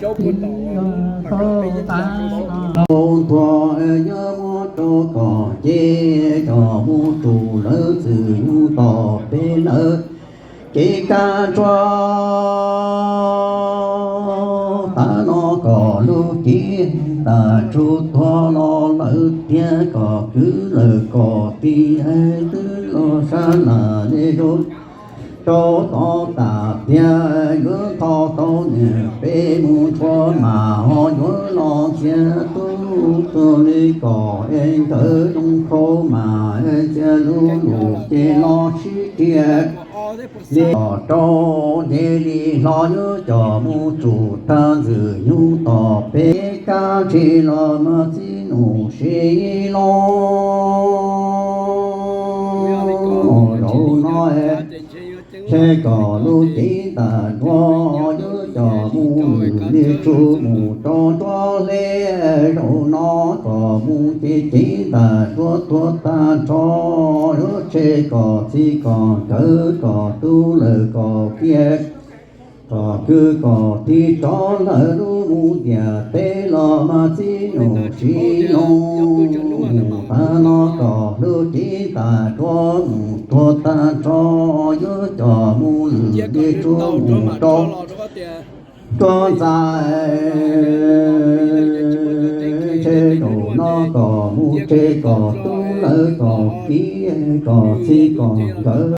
Tau tas no, ntuag yuav muab rau kom ces cov mus tsum lawv txwm nyug tom peb lawv. Ces kab ntsuab tas no kom lub cev tas tsuag tuag los lawm tiag, kom kwv lawm kom tij twb los sab nam li zoo. Rau tod tas tiag yuav thov tau niam peb mus tshuab mas ho yuav los ntxias tub tuag li kom es nkawd zoo khau mas ntxias lub lus ces los sib riam li kom rau ntev li hlo yuav coj mus tsum tag ntxwm nyug tom peb kab ntshis los mas txib nus sis loj. Zaum no tseg kom lub cev tas nrho, yuav coj mus lwm li tsuj mus rau nruab hle. Zaum no kom mus ces cev tas nrho tuag tag nrho, yuav tseg kom txij kom nkawm kom tub lawm kom kiag kom kwv kom tij rov lawm lub mus ntiaj teb los mas txij nus sis loj. Mus tag no kom lub cev tas nrho, mus tuag tag nrho, yuav coj mus lwm li tsuj mus rau nruab ntxa. Tseg zaum no kom mus tseg kom tub lawm kom kiag kom txij kom nkawm.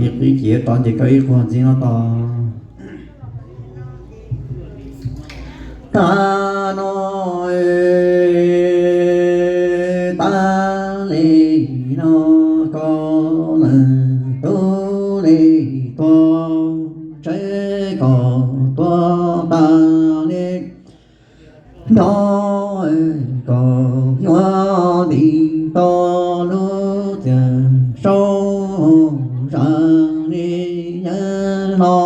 Ib qib ces tos ces koj ib qho ntxiv no tos. Tag no, tag li no, koj lawm tub li tuag, tseg kom tuag tag li no, kom yuav ntim tau lub txiaj saub zam li nyob no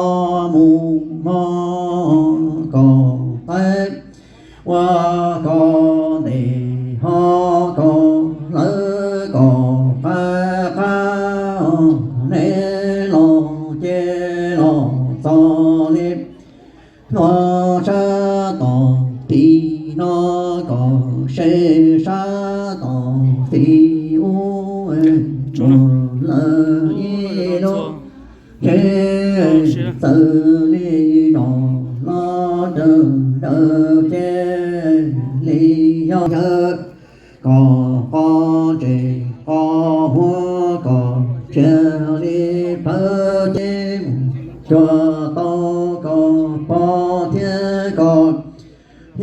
mus mog, kom qaib ua kom ntes ho kom lawv kom qab qab, neb los ces los txog li no sab tom tid no kom seb sab tom tid ub, mus lawm ib lub txawm li no los raws raws ces li yog yawg kom qo tsev qo huab kom tsia li plawv ces mus cuag tau kom pog thiab kom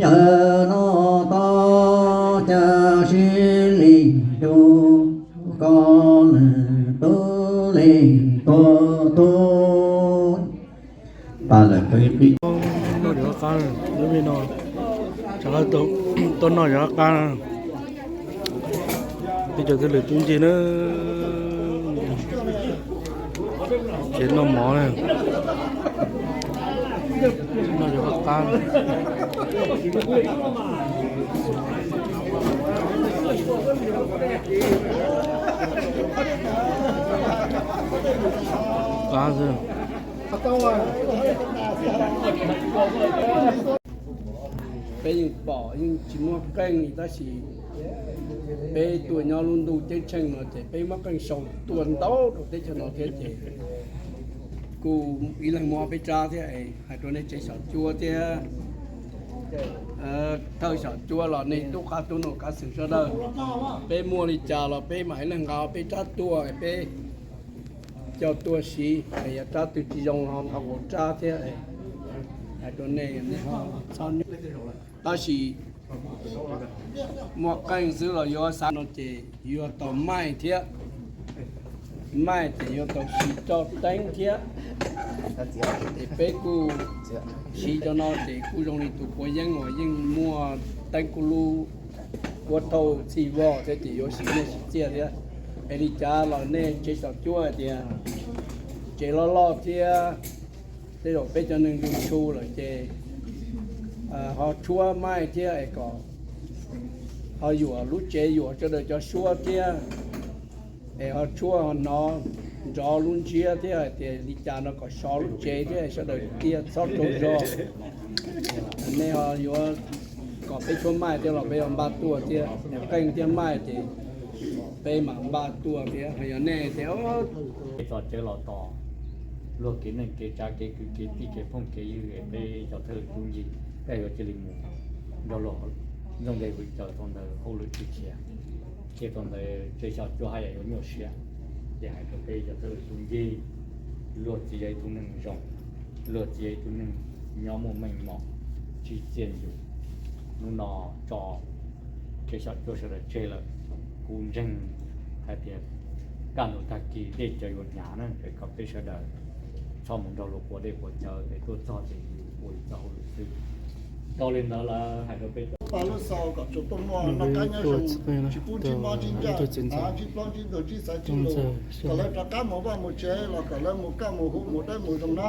yawg no tau cas sib li yug kom lwm tub li tuag tub. Tas lawm kawg ib qib. Noj cov qab qab, lub me no, tsov qab, tuaj noj cov qab qab. Peb cov thwj lwm tub ncig na, ces noj mov na, noj cov qab qab. Qab xwb. Peb yeej pom yeej tsis muaj qeej li tab sis peb tuaj nyob lub ntuj ceeb tsheej no ces peb muaj qeej sau tuaj ntau rau teb chaws no thiab ces kuj ib leeg muaj ob peb tsab thiab es hais rau nej tsev xyom cuab thiab thawj xyom cuab los nej tub qab tub nus kav xwm sawv daws, peb muaj li cas los peb mam ib leeg nqa peb tsab tuaj peb coj tuaj siv es yog tsab twg tsis zoo ho thov kaus tsab thiab hais rau nej, nej ho txhob nyob. Tab sis muaj qeej xwb los yuav xav no ces yuav tau maij thiab, maij ces yuav tau siv roj teeb thiab. Es peb kuj siv cov no ces kuj zoo li tus puav yeeb uas yeej muaj teeb kuj lub puab thauj txhij voj thiab ces yuav siv nyiaj siv txiaj thiab. Es li cas los nej tsev xyom cuab hais tias tsev loj loj thiab tej zaum peb cov neeg ntsuj tshu lawm ces ho tshuab maij thiab es kom ho yuam lub tsev yuam sawv daws cov suab thiab es ho tshuab ho hnov nrov lub ntsiab thiab hais tias li cas no kom sov lub tsev thiab sawv daws thiaj txhob tsaug zog. Nej ho yuav kom peb tshuab maij thiab los peb yuav npaj tuaj thiab, qeej thiab maij ces peb mam npaj tuaj thiab. Ho yog nej tias txog tsev los tos luag kev neej kev tsav kev kwv kev tij kev phooj kev ywg es peb cov thawj lwm tub ncig peb yuav cia li mus nrog luag ntxooj nqe vwm caws tau ntawd hauj lwm tsis khiav. Ces thaum ntawd tsev xyom cuab haj yam yuav nyuaj siab. Ces hais rau peb cov thawj lwm tub ncig, luag txiv yog ib tug neeg zoo, luag txiv yog ib tug neeg nyob muaj meej mom, tsis txiaj ntsig, hnub no tso peb xyom cuab sawv daws tseg lawm. Kuv ntseeg hais tias kaj ntug tag kis dej cov yuav hnyav na, es kom peb sawv daws txhob mus nrog luag quav dej quav cawv es tuaj txog ces yus ua yus txoj hauj lwm xwb. Dhau li ntawd lawm hais rau peb cov pa lub xaus kom tsuas tuaj muaj noj qab nyob zoo, tsis pub ntsib mob ntsib ntsaj, ntsib plaub ntsib ntug ntsib xaiv ntsib lus, kom lawv rov qab mus vaj mus tsev los kom lawv mus kaj mus huv mus dawb mus zoo na.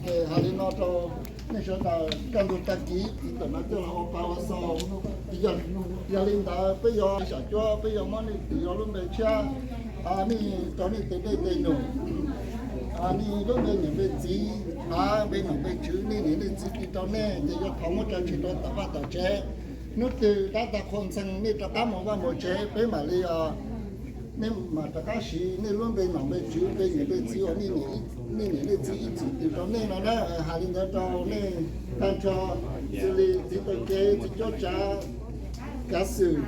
Ces hais li no rau nej sawv daws, kaj ntug tag kis txiv ntawm no coj los ua pa ua xaus. Yog li ntawd peb yuav xyom cuab, peb yuav muab nej tis lub npe tshiab, nej rau nej tes dej tes num, nej lub npe niam npe txiv, npe nom npe tswv, nej niam nej txiv tis rau nej ces yuav thov muab tso tseg rau tom vaj tom tsev. Hnub twg dab tag qhua ntxhee nej rov qab mus vaj mus tsev peb mam li, nej mam rov qab siv nej lub npe nom npe tswv, npe niam npe txiv uas nej niam nej txiv ib txwm tis rau nej no na. Hais li ntawd rau nej tag nrho, xws li txiv taw kev, txiv cuab tsav, kav xwm,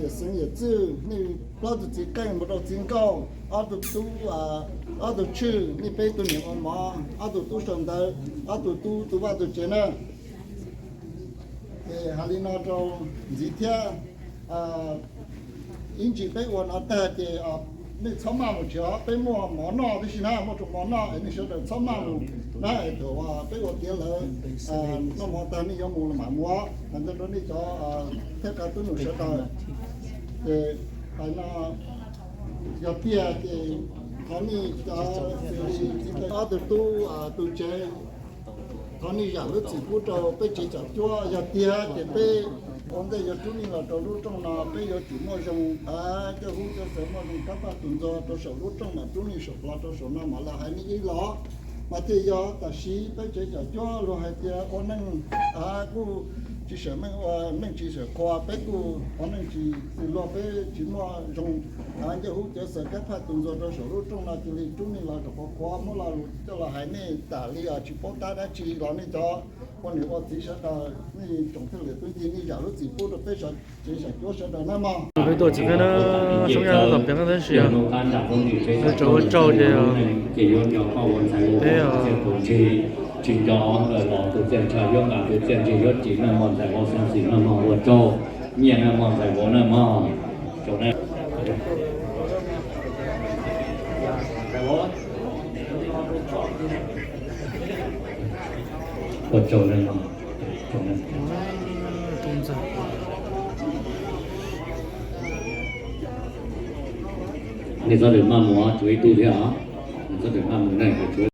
yawm xeev yawm txwj, nej plaub tug txiv qeej mus rau txiv nkauj, ob tug tub, ob tug tshwj, nej peb tug niam ua mov, ob tug tub sau ntawv, ob tug tub tu vaj tu tsev na. Ces hais li no rau ntxiv thiab, ib ntsis peb ua no tag ces nej txhob maj mus tsev, peb muaj mov noj tib si na, muaj tsoom mov noj es nej sawv daws txhob maj mus na, es thaum peb ua tiav lawv noj mov tag nej yuav mus los mam mus. Hais ntawd rau nej cov thawj qab tub nus sawv daws. Ces hais no yog tiag ces thov nej cov xws li txiv taw ob tug tub tu tsev, thov nej zam lub txim pub rau peb tsev xyom cuab. Yog tiag ces peb ua ntej yuav rub nej los rau lub rooj no, peb yuav tsum muaj zoo, coj hub coj xaws muaj zoo kab paj tus ntxuag rau saum lub rooj mas rub nej saum los rau saum no mas los hais nej ib los. Mas thiaj yog tam sim peb tsev xyom cuab luag hais tias ua neej kuj tsis sawm meej, ua neej tsis sawm qhua, peb kuj ua neej tsis txwm luag, peb tsis muaj zoo coj hub coj xaws kab paj tus ntxuag rau saum lub rooj no, cia li rub nej los rau qhov qhuav muab lo lus coj los hais nej tas li, tsis paub tab dab tsi los nej cov ua niam ua txiv sawv daws, nej tsoom thwj lwm tub ncig nej zam lub txim pub rau peb tsev xyom cuab sawv daws na mog. Peb tuaj txiv qeej na, soob yaj tom peev tab sis nws tseem ua tsaug ces peb tsis nco los tus txiaj ntsha yuav nqa tus txiaj ntsig yuav ris na mog, ntxhais vauv xeeb xis na mog, ua tsaug nyiaj na mog, ntxhais vauv na mog. Ua tsaug na mog. Nej txhob lwm maj mus, tshuav ib tug thiab os. Nej txhob lwm maj mus na, tshuav